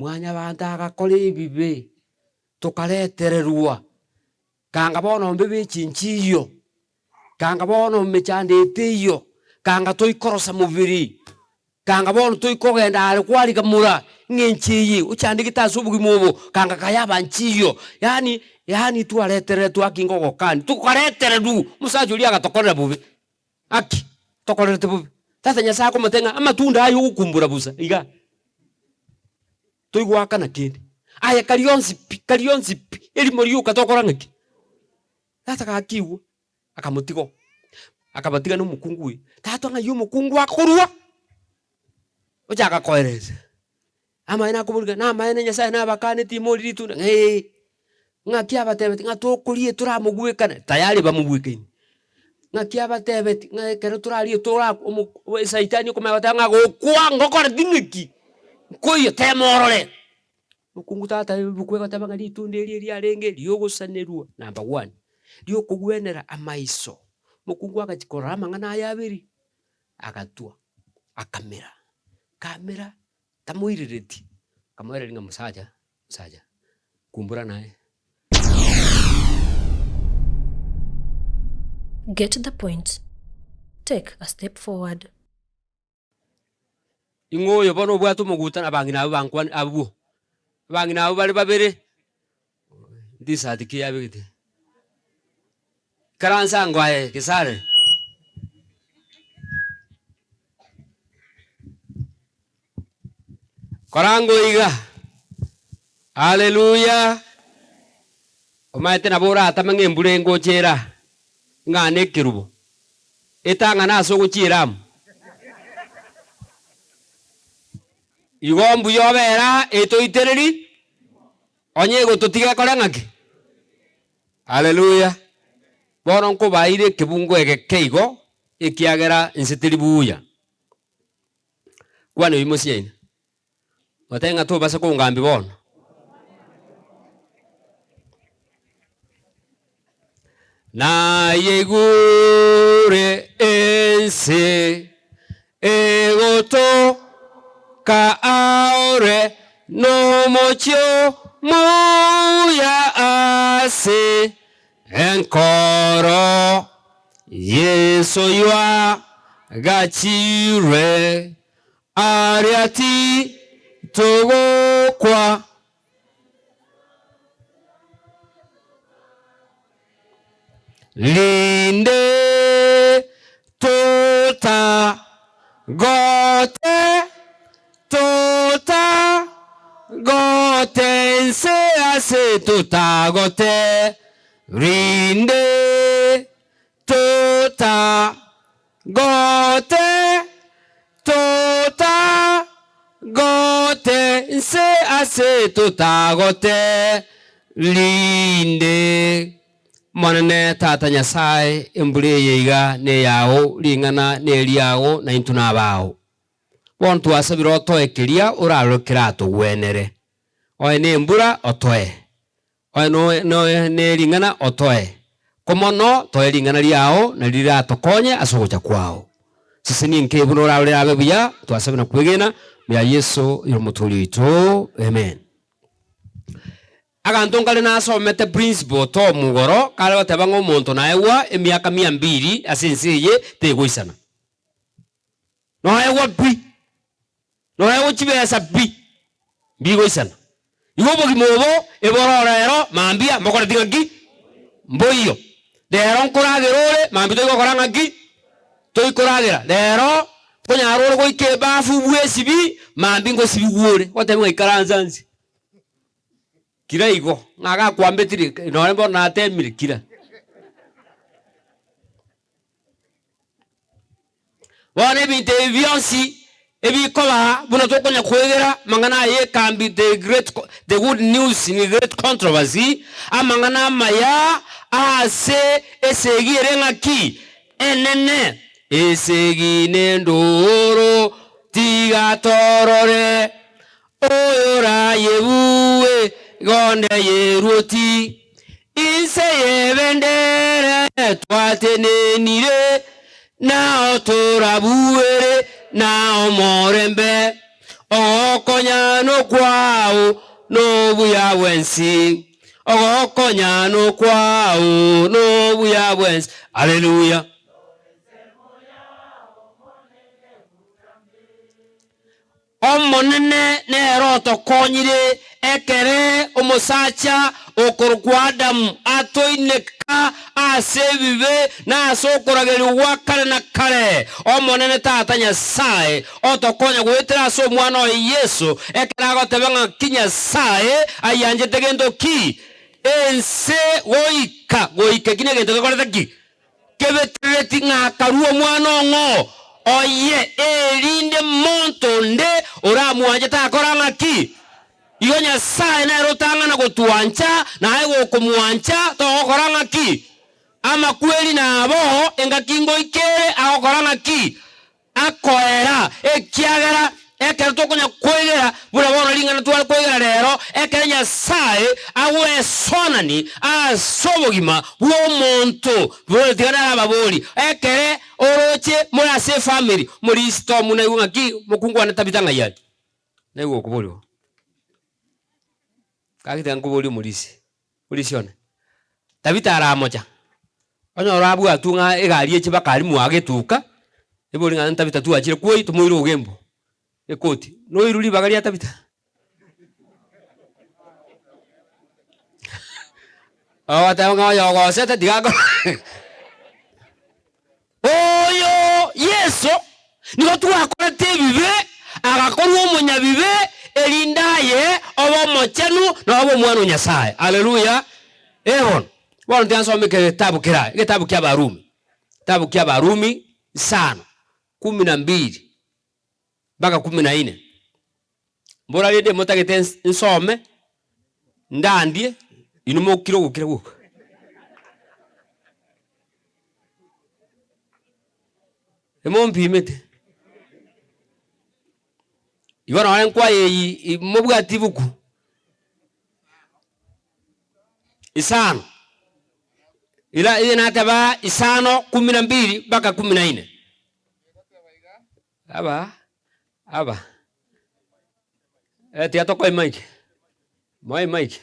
Mwanyabanto agakora ebibe, tokaretererwa, kanga bono mbibe echinchiyo, kanga bono emechando eye teiyo, kanga toikorosa mobere, kanga bono toikogenda are kwarigamora, ng'a enchi eye ochandegete ase obogima obo, kanga kayaba nchiyo, yaani yaani twaretereretwe aki ngogokani, tokaretererwa, omosacha oria agatokorera bobe. Aki, tokorerete bobe. Sasa Nyasae akomotebia ng'a amatunda aya ogokumbura bosa iga, toigoakana kende. Aye karia onsi pi, karia onsi pi, erimo rioka tokora ng'aki? Sasa gaki igwa, akamotiga oo, akabatiga na omokungu oyo. Tata ng'ai omokungu akorwa? Ochaka koeresa. Amaene akoboria ng'a namaene Nyasaye nabakanetie morie ritunda ng'a ee. Ng'aki abatebetie ng'a tokoria toramogwekane, tayari bamogwekaine. Ng'aki abatebetie ng'a ekero torarie tora omo esaitani okomanya goteba ng'a gokwa ngokoreti ng'aki, nkoiyo tema orore. Mokungu tata ebuku egoteba ng'a ritunda erio eriarenge riogosanerwa number one, riokogwenera amaiso. Mokungu agachia korora amang'ana aya abere, agatwa, akamera, kamera. Tamoirereti, akamoereria ng'a mosacha, mosacha, kumbura naye. Get the point. Take a step forward. Ing'o oyo bono obwate omoguta na abang'ina abwo bankwane abwo, abang'ina abwo bare babere, ndisati ki yabegete? Ikaransa ango aye Gesare. Kora ango iga. Haleluya! Omanyete nabo oratame ng'a embura engocha era ng'a nekerubo, etang'ane ase ogochiera amo. Igo mbuya obere aa etoitereri, onye egototiga ekore ng'aki? Haleluya! Bono nkobaeire ekebungo egeke igo, ekiagera inse teri buya. Kwana oyio mosiaine, motebe ng'a tobasa kongambia bono. Nayeigure ense Egotoka aore nomochie omuya ase enkoro Yeso ywagachirwe aria titogokwa. Rinde totagote, totagote inse ase totagote, rinde totagote. Gote, tota, gote, nse ase totagote rinde. Omonene Tata Nyasae, embura eye iga neyao, ring'ana neriao, na intwe nabao. Bono twasabire otoe keria orarore keratogwenere. Oye nembura, otoe. Oye noe noe ne ring'ana otoe, ko mono toe ring'ana riao na riratokonye ase ogocha kwao. Sesenia enka buna orarore erabe buya, twasabe na kwegena, buya Yeso ere omotoori oito. Amen. Aganto nkare nasomete principle Tom igoro kare goteba ng'a omonto naegwa emiaka mia mbiri ase ense eye tegoisana. Noegwa pi! Noegwe chibesa pi, mbigoisana. Igo obogima obo eboro rero mambia mbokoreti ng'aki? Mboiyo. Rero nkoragera ore, mambia toigokora ng'aki? Toikoragera. Rero nkonyara ore goika ebafu bwesibi, mambia ngosibigwa ore. Gotebia ng'a ikaransa nse. Kira igo, ng'a gakwambetire, nonye bono natemire, kira. Bono ebinto ebi bionsi ebikoba buna tokonya kwegera amang'ana aya y'ekambi the great the good news in great controversy, amang'ana amaya ase esegi ere ng'aki? Enene. Esegi nendoro tiga torore Oyorayebue gonde yeruoti, inse y'ebendera twatenenire, nao torabuere na omorembe. Ogokonya nokwao nobuya bwensi, Ogokonya nokwao nobuya bwensi, Haleluya. Omonene nere otokonyire ekere omosacha okorokwa Adamu atoineka ase ebibe na ase okoragerigwa gwa kare na kare. Omonene Tata Nyasae otokonya goetera ase Omwana oye Yeso, ekero agoteba ng'a ki Nyasae ayianchete gento ki? Ense goika goika eki negento gekorete ki? Kebeterereti ng'a akarua omwana ong'o oye, erinde monto onde oramwanche takora ng'aki. Igo Nyasae nere otang'ana gotwancha, naye gokomwancha togokora ng'aki? Amakweri nabo engaki ngoika ere agokora ng'aki? Akoera, ekiagera ekero tokonya koegera buna bono ring'ana tware koegera rero, ekero Nyasae agwesoanani ase obogima bw'omonto, bono tiga narababori, ekere oroche more ase efamiri, morisi tomu naigwe ng'aki mokungu one Tabitha ng'ai are? Naigwe okoborigwa. Gaki tiga nkoborie omorisi, morisi one, Tabitha aramocha, onyore abwatwe ng'a egari eche mpaka aria mwago etuka, ebori ng'a Tabitha twachire kwoi tomoire ogembo, ekoti, noirwe ribaga ria Tabitha? Ogoteba ng'a oyo ogosete tiga akore Oyo Yeso nigo twakorete ebibe, agakorwa omonyabibe, erinde aye obe omochenu na obe omwana o Nyasae. Haleluya! Ee bono, bono tiga nsome egetabu kera, egetabu kia Abarumi, egetabu kia Abarumi isano, kumi na mbili mpaka kumi na ine. Mbora rende motagete nsome, ndandie, inwe mokire ogokira gwoka. Emompimete. Igo nonye nkwaya eyio mobwati ibuku isano, ira eye nateba isano kumi na mbili mpaka kumi na ine. Aba, aba, eh tiga tokoe mic, moe mic.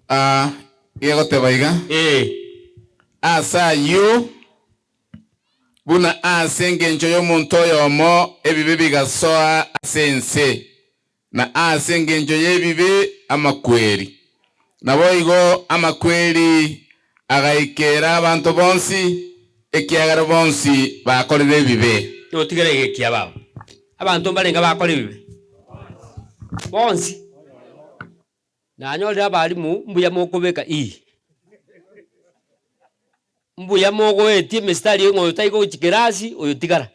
Aa, gegoteba iga, Ee. Ase ayio, buna ase engencho y'omonto oyomo ebibe bigasoa ase ense, na ase engencho y'ebibe amakweri. Naboigo amakweri agaikera abanto bonsi, ekiagera bonsi bakorire ebibe. Notigere egekia baba. Abanto mbarenge bakora ebibe? Bonsi. Nanyorire abalimu mbuya mokobeka ii. Mbuya mogoetia emistari ng'a oyo taigochia kerasi oyo tigara.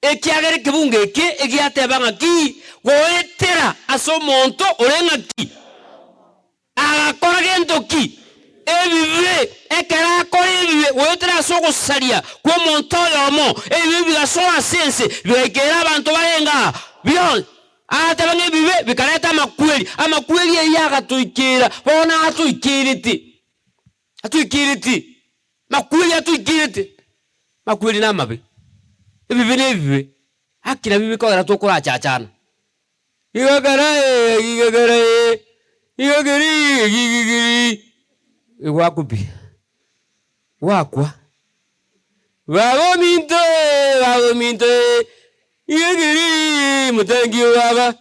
Ekiagera ekebungo eke egiateba ng'aki, Goetera ase omonto ore ng'aki, agakora gento ki? Ebibe. Ekero akora ebibe goetera ase ogosaria kw'omonto oyomo, ebibe bigasoa ase ense, bigaikera abanto barenge aa bionsi. Agateba ng'a ebibe bikareta amakweri, amakweri eyio agatoikera, bono atoikerete, atoikerete. Makweri atoikerete, makweri namabe, ebibe nebibe, haki nabio bikogera tokorachachana. Igekere ee, igekere ee, igekere ee, igekere ee, gwakwa pi, gwakwa. Baba ominto ee, baba ominto ee, igekere ee, motangi o baba.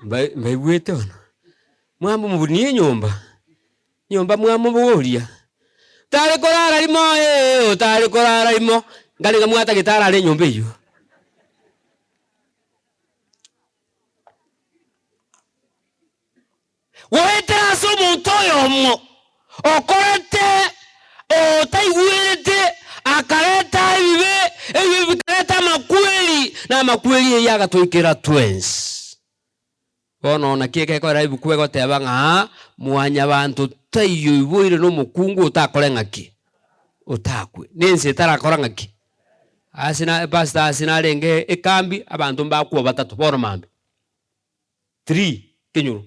Mbai mbaigwete bono, mwamobunia enyomba. Nyomba mwamoboria, Tari korara rimo ee, otari korara rimo, nkare iga mwatagete arare enyomba eyio. Goetera ase omonto oyomo okorete otaigwerete akareta ebibe, ebibe bikareta amakweri, na amakweri eyio agatoikera twensi. Bono naki egekorera ebuku egoteba ng'a mwanyabanto taiyo oiboire nomokungu otakore ng'aki? Otakwe. Nense etarakora ng'aki? Ase na pastor ase narenge ekambi abanto mbakwa batato bono mambia. Three kenyoro.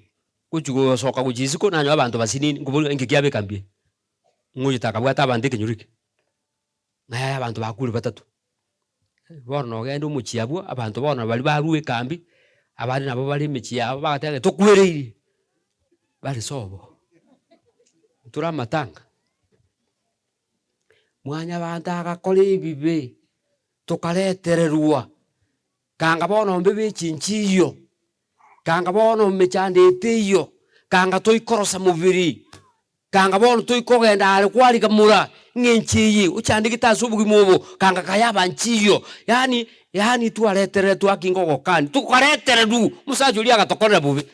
Gochi gosoka gochia isiko nanyora abanto basinini nkoboria ng'a inki kiaba ekambi eye? Ng'o oyo takabwate abanto ekenyoro eke? Ng'a yaya abanto bakure batato. Bono nogende omochie abwo, abanto bono baria barua ekambi, abande nabo bare emechie yabo bagateba ng'a tokwereire, bare sobo, tore amatanga. Mwanyabanto agakora ebibe, tokaretererwa, kanga bono mbibe echinchiyo, kanga bono emechando eye teiyo, kanga toikorosa mobere, kanga bono toikogenda are kwarigamora, ng'a enchi eye ochandegete ase obogima obo, kanga kayaba nchiyo, yaani yaani twaretereretwe aki ngogokani, tokaretererwa, omosacha oria agatokorera bobe.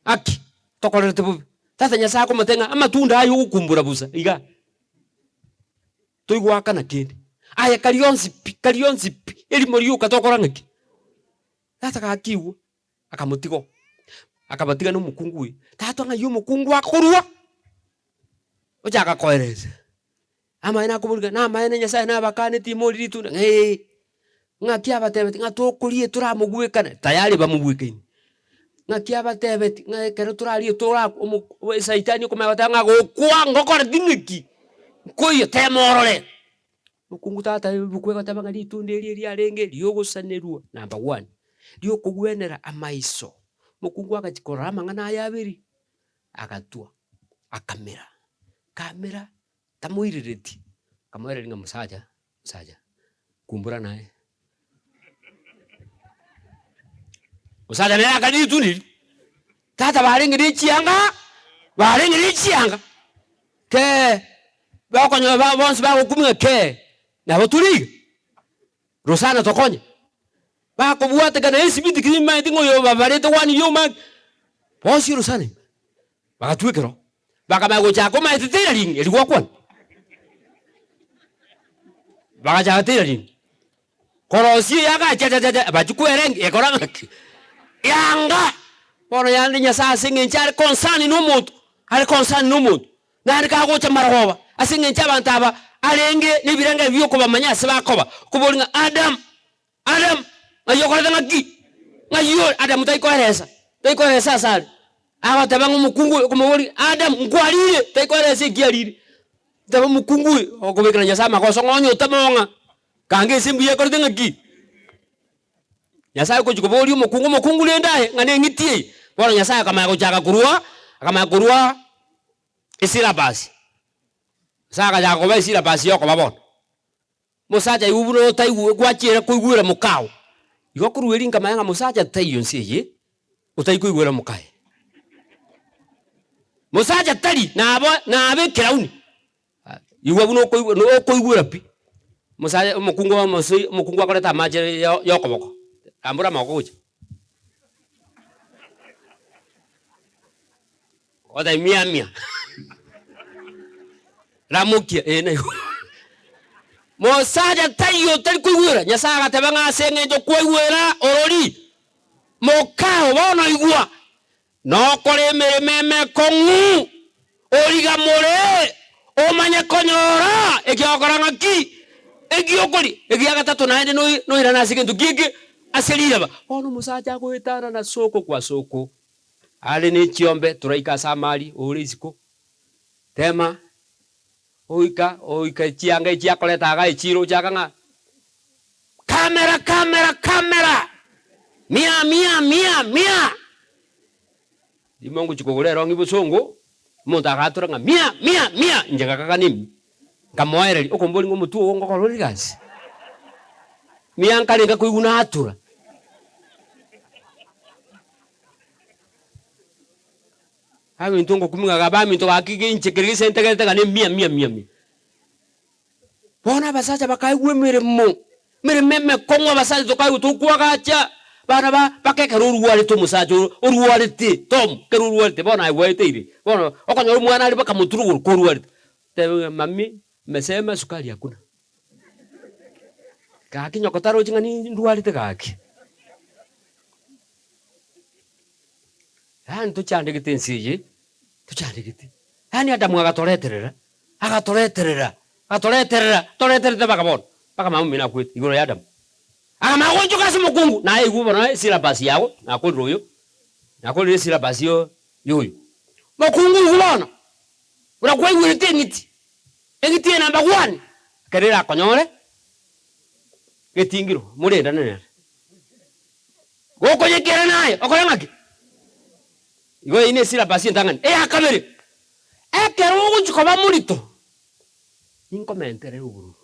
Aki, tokorerete bobe. Tata Nyasae akomotebia ng'a amatunda aya ogokumbura bosa iga, toigoakana kende. Aye karia onsi pi, karia onsi pi, erimo rioka tokora ng'aki? Tata gaki igwa, akamotiga oo, akabatiga na omokungu oyo. Tata ng'ai omokungu akorwa? Ochaka koeresa, amaene akoboria ng'a namaene Nyasaye nabakanetie morie ritunda ng'a ee. Ng'aki abatebetie ng'a tokoria toramogwekane, tayari bamogwekaine. Ng'aki abatebetie ng'a ekero torarie tora omo esaitani okomanya goteba ng'a gokwa ngokoreti ng'aki, nkoiyo tema orore. Mokungu tata ebuku egoteba ng'a ritunda eri eriarenge riogosanerwa number one, riokogwenera amaiso. Mokungu agachia korora amang'ana aya abere, agatwa, akamera, kamera tamoirereti, akamoereria ng'a mosacha, mosacha, kumbura naye. Mosacha nere akaria ritunda erio, tata barenge ne chianga, barenge ne chianga, kee, bakonyora ba bonsi bagokumia ng'a kee, nabo tore iga, rosana tokonye. Bakobwatekana esibiti ki nimanyete ng'a oyo babarete kwani rioma, bonsi orosana ime, bagatwa ekero, bakamanya gochaka omaete tailoring erio gwakwana, bagachaka tailoring, korosia eye agacha cha cha cha bachia kwerengi ekora ng'aki, yanga! Bono yande Nyasaye ase eng'encho are concern na omonto, are concern na omonto, naende kagocha marogoba, ase eng'encho abanto aba arenge na ebirengererio bia okobamanya ase bakoba, okoboria ng'a Adam, Adamu, ng'ai okorete ng'aki? Ng'ai ore? Adamu tai koeresa, tai koeresa ase are. Agoteba ng'a omokungu oyo okomoboria, Adamu, nkwarire? Tai koeresa eki arire. Teba omokungu oyo, okobekera Nyasae amagoso ng'a onye otamong'a, kanga ense mbuya ekorete ng'aki? Nyasae ogochia koboria omokungu, omokungu rende aye, ng'a neng'iti eye. Bono Nyasae akamanya gochaka korwa, akamanya korwa esyllabus. Nyasae agachaka koba esyllabus ya okoba bono. Mosacha aigwe buna otaigwe gwachiera koigwera mokao. Igo korwa erio nkamanya ng'a mosacha taiyo nse eye otari koigwera mokaye. Mosacha tari nabo nabe ekerauni, igwa buna okoigwa no okoigwera pi. Mosacha omokungu omosoi omokungu akoreta amache ya ya okoboko, rambora amagoko gochia. Ogoteba mia mia. Ramokia, ee naigwa. Mosacha taiyo otari koigwera. Nyasae agateba ng'a ase eng'encho kwaigwera orori mokao bono igwa, nokore emeremo emekong'u, origamore, omanye konyora ekiagokora ng'aki? Egiokori. Egiagatato naende noi noirane ase egento kieke ase riraba. Bono omosacha agoetanana soko kwa soko. Are ne chiombe toraike ase amari ore isiko, tema, oika oika chianga echi akoreta iga echiro ochaka ng'a camera camera camera, mia mia mia mia, rimo ngochia kogora erong'i bosongo, omonto agatura ng'a mia mia mia, inche ngakaga nemi, nkamoereria, okomboria ng'a omotwe ogo ngokora ore egasi? Mia nkarenge koigwa natura. Abaminto ngokumia ng'a abaminto gaki inche kere gese ntegerete ng'a ne mia mia mia mia. Bono abasacha bakaigwa emeremo, emeremo emekong'u abasacha tokaigwa tokwagacha, bana ba mpaka ekero orwarete omosacha oro orwarete tom ekero orwarete bono aye gwaeteire, bono okonyora omwana are mpaka motwe rogoro korwarete, otebe ng'a mami mmesema sukari hakuna. Gaki nyoko tarochi ng'a nindwarete gaki. Yaani tochandegete ense eye, tochandegete. Yaani Adamu agatoreterera, agatoreterera, agatoreterera, toreterete mpaka bono, mpaka mama omino akwete, igoro ya Adamu. Akamanya goonchoka ase omokungu, naye aigwe bono esyllabus yago, nakorire oyo, nakorire esyllabus ya oyo. Mokungu igwe bono, buna kwaigwerete eng'iti. Eng'iti eye number one, ekero erakonyore, getingiro, morendane nere. Gokonyekera naye, okore ng'aki? Igo eyio ne syllabus entang'ani. Eya kabere, ekero ogochia koba morito, ninkomentere obororo,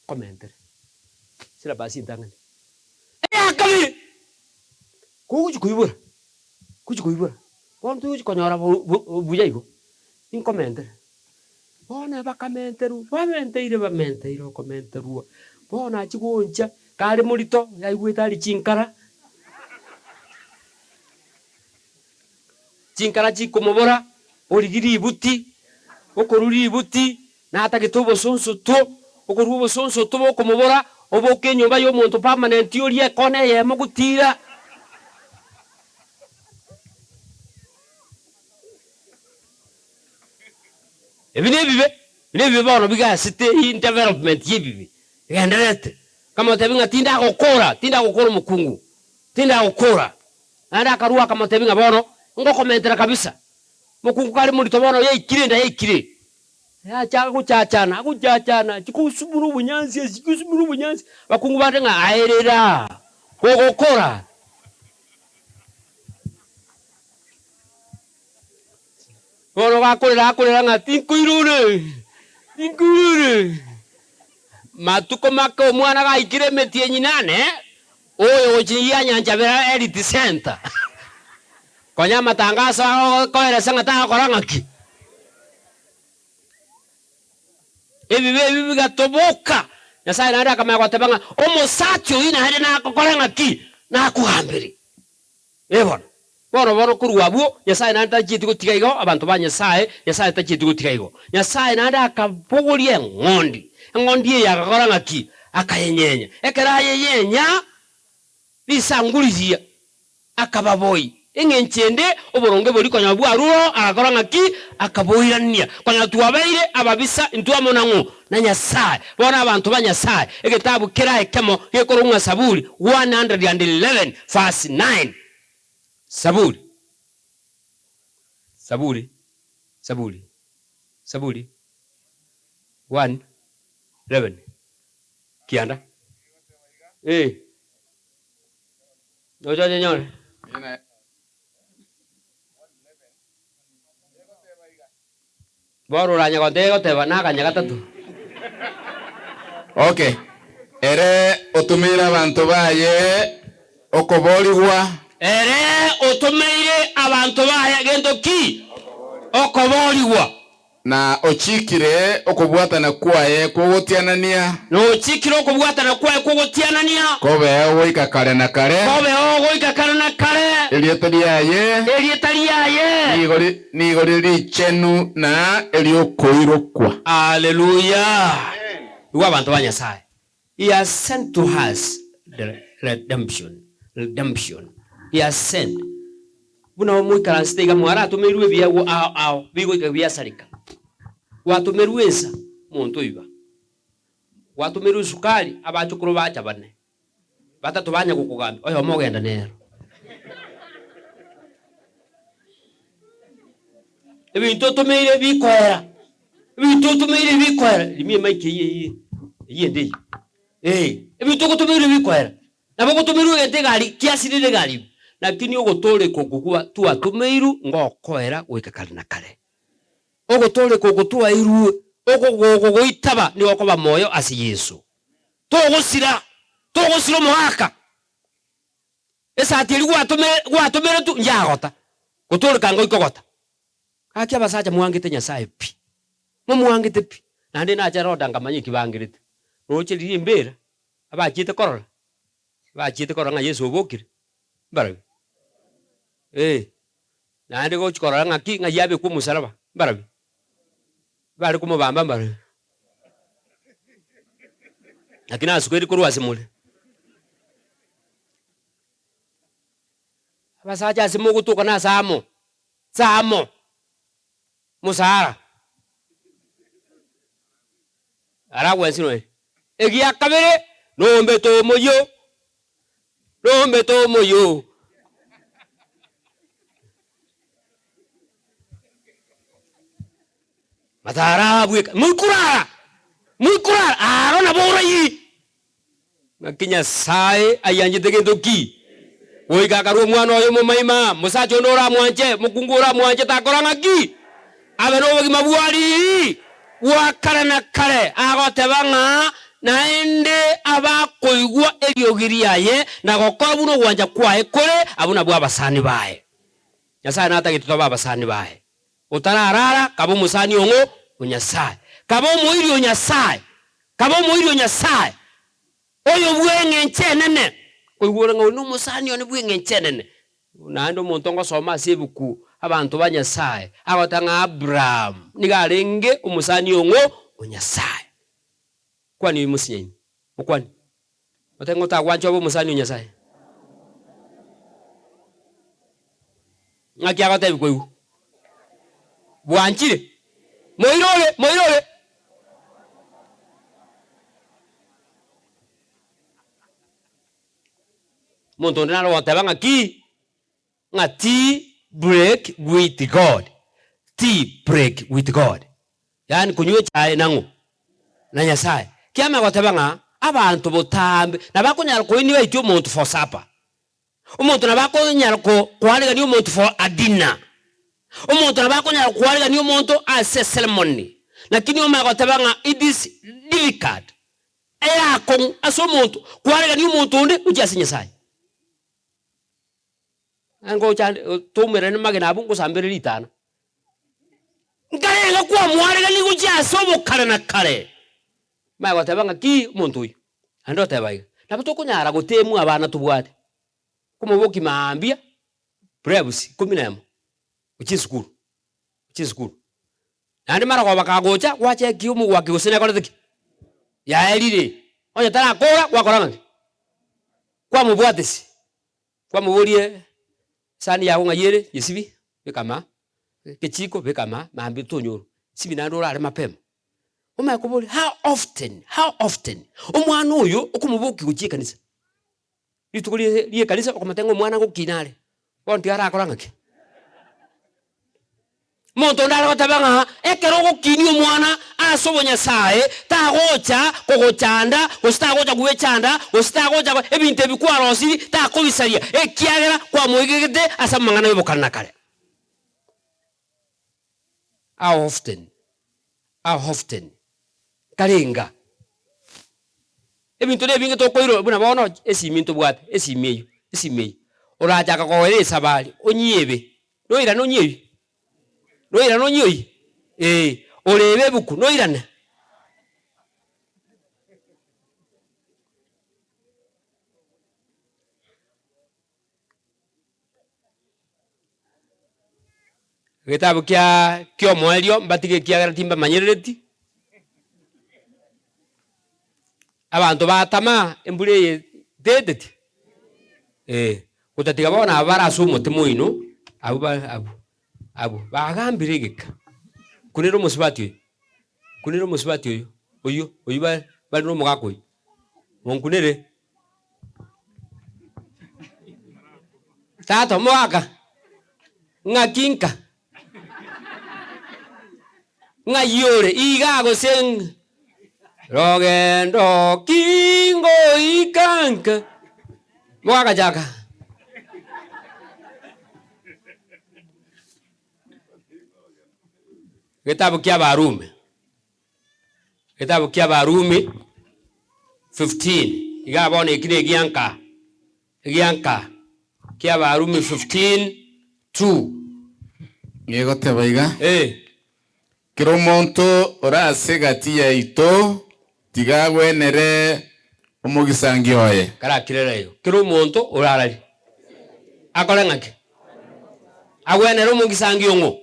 nkomentere, syllabus entang'ani. Eya kabere, kogochia koibora, gochia koibora, bono togochia konyora bo bo buya igo, ninkomentere. Bono bakamenterwa, bamenteire bamenteire okomenterwa, bono achia gooncha, kare morito, yaigwete aria chinkara, chinkara chikomobora, origia ributi, okorwa ributi, natagete obosonsoto, okorwa obosonsoto bokomobora, oboke enyomba ya omonto permanent orie ekona eyemo gotira. Ebi nebibe, nebibe bono bigasete in development yebibe egendererete. Akamotebia ng'a tindagokora, tindagokora omokungu, tindagokora. Naende akarua akamotebia ng'a bono ngokomentera kabisa, mokungu kare morito bono yaikire enda yaikire. Yachaka gochachana, agochachana, chikosumora obonyansi ase chikosumora obonyansi, abakungu bande ng'a aerera, kogokora. Bono gakorera akorera ng'a tinkoirure, tinkoirure. Matuko make omwana gaikire emetienyi nane, oyo gochinyia Nyanchabera Health Centre, konya amatangaso agokoeresa ng'a tagokora ng'aki. Ebibe ebi bigatoboka, Nyasae naende akamanya goteba ng'a omosacha oyio naende nagokore ng'aki? Nakogambere. Ee bono, bono bono korwa abwo, Nyasae naende tachieti gotiga igo abanto ba Nyasae, Nyasae tachieti gotiga igo. Nyasae naende akabogoria eng'ondi, eng'ondi eye agakora ng'aki? Akayenyenya. Ekero ayenyenya, risangu riria, akababoi. Eng'encho ende, oboronge boria konya bwarure oo, agakora ng'aki? Akaboirania. Konya twabeire ababisa intwe amo nang'o? Na Nyasae. Bono abanto ba Nyasae, egetabu kera ekemo gekorokwa ng'a Saburi 111 verse 9. Saburi, Saburi, Saburi, Saburi 111 kianda. Eh. Nocha onyenyore. Bono oranye gontebia egoteba naganya gatato. Okay. Ere otomeire abanto baye okoboorigwa. Ere otomeire abanto baye gento ki? Okoboorigwa. Na ochiikire okobwatana kwaye kw'ogotianania. Na ochiikire okobwatana kwaye kw'ogotianania. Kobeo goika kare na kare. Kobeo goika kare na kare. Erieta riaye. Erieta riaye. Nigo nigo rire richenu na eri'okoirokwa. Haleluya! Igwa abanto ba Nyasae. He has sent to us the redemption, redemption. He has sent. Buna omoikaransete iga mwaratomerwe ebiegwa ao ao bigoika biasareka. Gwatomerwe ensa, omonto oiba. Gwatomerwe esukari, abachokoro bacha bane. Batato banya gokogambia, oyomo ogenda nero. Ebinto otomeire bikoera, ebinto otomeire bikoera, rimia emic eyio eyio eyio ende eyio, eh, ebinto ogotomeirwe bikoera. Nabo ogotomerwa egento egari kiasirire egari ime, lakini ogotooreka okwo kwa twatomeirwe ngokoera goika kare na kare. Ogotooreka okwo twaeirwe, oko gogogoitaba nigo okoba moyo ase Yeso. Togosira, togosira omogaka. Esati eria gwatome gwatomeretwe njagota, gotoreka ngoika ogota. Gaki abasacha mwangete Nyasaye pi, momwangete pi. Naende nacha Roda nkamanya eki bangerete. Roche riria embera, abachiete korora, abachiete korora ng'a Yeso obokire, mbarabwo? Eh, naende gochi korora ng'aki, ng'ai abekwa omosalaba, mbarabwo? Bare komobamba mbarabwo? Naki nasukeire korwa ase more. Abasacha ase mogotoka nase amo, ase amo, mosara. Aragwensi noe. Egia kabere, nombete omoyio, nombete omoyio. Matara bweka, moikorara, moikorara, aro nabo orayii. Naki Nyasae ayanchete gento ki? Goika akarua omwana oye omomaima, mosacha onde oramwanche, mokungu oramwanche takora ng'aki? Abe nobogima bwa riiri bwa kare na kare, agoteba ng'a naende abakoigwa eriogi riaye na gokora buna ogwancha kwaye kore, abwo nabwo abasani baye. Nyasae natagete tobe abasani baye. Otararara, kaba omosani ong'o o Nyasae. Kaba omoiri o Nyasae. Kaba omoiri o Nyasae, oyo bw'eng'encho enene. Koigwa ore ng'a oyo nomosani one bw'eng'encho enene. Naende omonto ngosoma ase ebuku Abanto ba Nyasae, agoteba ng'a Abraham nigo arenge omosani ong'o o Nyasae. Kwani oyio mosinyaine? Mokwanie. Otebe ng'a otagwancha obe omosani o Nyasae. Ng'aki agotebi koigwa? Bwanchire? Moirore, moirore. Omonto onde nare ogoteba ng'aki? Ng'a tea break with God, tea break with God, yaani konywa echae nang'o? Na Nyasaye. Kiamanya goteba ng'a abanto botambe nabakonyara ko invite omonto for supper, omonto nabo akonyara ko koaregania omonto for a dinner, omonto nabo akonyara koaregania omonto ase eceremony, lakini omanye goteba ng'a it is difficult, eakong'u ase omonto koaregania omonto onde gochia ase Nyasaye. Ngocha nde toumerane magena abwo ngosambere ritana. Nkarenge kwamwaregania gochia ase obokare na kare. Manya goteba ng'a ki omonto oyio? Naende oteba iga, nabo tokonyara goteemwa abana tobwate, komobokia mambia preps ikomi na emo, gochia esukuru, gochia esukuru. Naende marogoba kagocha, gwachekia omogwaki gose nekorete ki? Yaerire. Onye tarakora, gwakora ng'aki? Kwamobwatisia. Kwamoborie, Esani yago ng'ai ere? Nyesibi, beka ama, ekechiko, beka ama, mambia tonyorwa. Sibi naende orare mapema. Omanye koboria, how often, how often, omwana oyo okomobokia gochia ekanisa? Rituko rie rie ekanisa okomotebia ng'a omwana ngokina are, bono tiga arakora ng'aki? Omonto onde are goteba ng'a ekero ogokinia omwana ase obonyasae, tagocha kogochanda, gose tagocha gwechanda, gose tagocha go ebinto ebi kwarosirie takobisaria, ekiagera kwamoigegete ase amang'ana y'obokare na kare. How often, how often, nkarenga ebinto na ebinge tokoirora buna bono esimi ntobwate, esimi eywo, esimi eywo, orachaka kogoera esabari onyiebe. Noirane onyioyi? Noirane onyioyi? Ee, orebe ebuku, noirane? Egetabu kia ki'omoerio mbatige ekiagera timbamanyerereti. Abanto batama embura eye teteti, ee. Gotatiga bono aba bare ase omote moino, abwo ba abwo abwo bagambire egeka. Nkunere omosubati oyo, nkunere omosubati oyo, oyio oyio ba bare na omogaka oyio, monkunere. Tata omogaka, ng'aki nka? Ng'ai ore igaa gose ng'a? Rogendo ki ngoika nka? Mogagachaka. Egetabu kia Abarumi, egetabu kia Abarumi 15, igaa bono eki na egianka. Egianka ki'Abarumi 15, 2. Gegoteba iga, Ee. Kera omonto ore ase egati yaito tiga agwenere omogisangio oye. Karakirere igo, kera omonto orararie akore ng'aki? Agwenere omogisangio ong'o?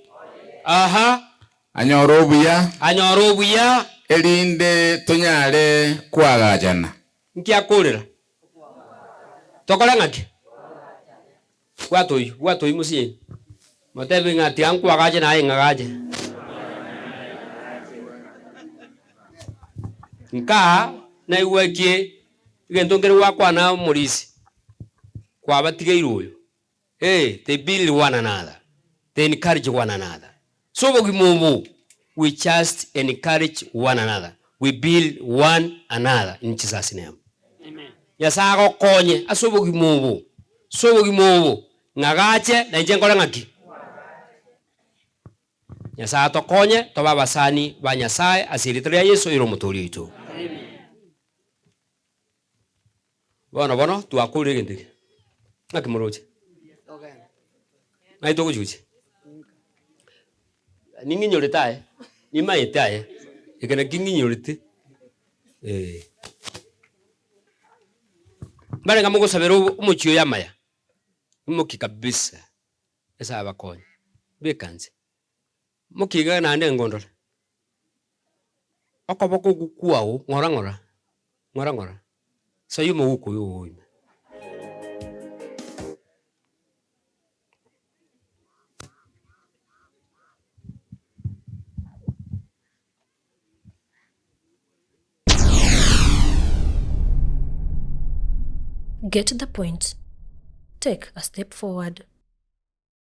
Aha. Anyore obuya. Anyore obuya. Erinde tonyare koagachana. Nki akorera? Tokore ng'aki? Bwata oyio, bwata oyio mosinyani. Motebie ng'a tiga nkwagache naye ng'agache. Nkaa naigwa ekie egento nkere gwakwana omorisia, kwabatigeire oyo. Ee, they build one another, they encourage one another. Ase obogima obo. We just encourage one another, we build one another in Jesus name. Nyasae agokonye ase obogima obo, ase obogima obo, ng'agache na inche nkore ng'aki? Nyasae atokonye tobe abasani ba Nyasae ase erieta ria Yeso ere Omotoori oito. Bono bono twakorire egento eke, ng'aki moroche? Ng'ai togochi gochia? Ning'inyorete aye, nimaete aye, eke nakio ng'inyorete eh. Mbarenge mogosabera omochie oyo amaya, imoki kabisa, Nyasae abakonye, beka nse, moki iga naende ngondore. Okoboko okwo kwao ng'ora ng'ora, ng'ora ng'ora, soyia omogoko oyo oo ime. Get the point. Take a step forward.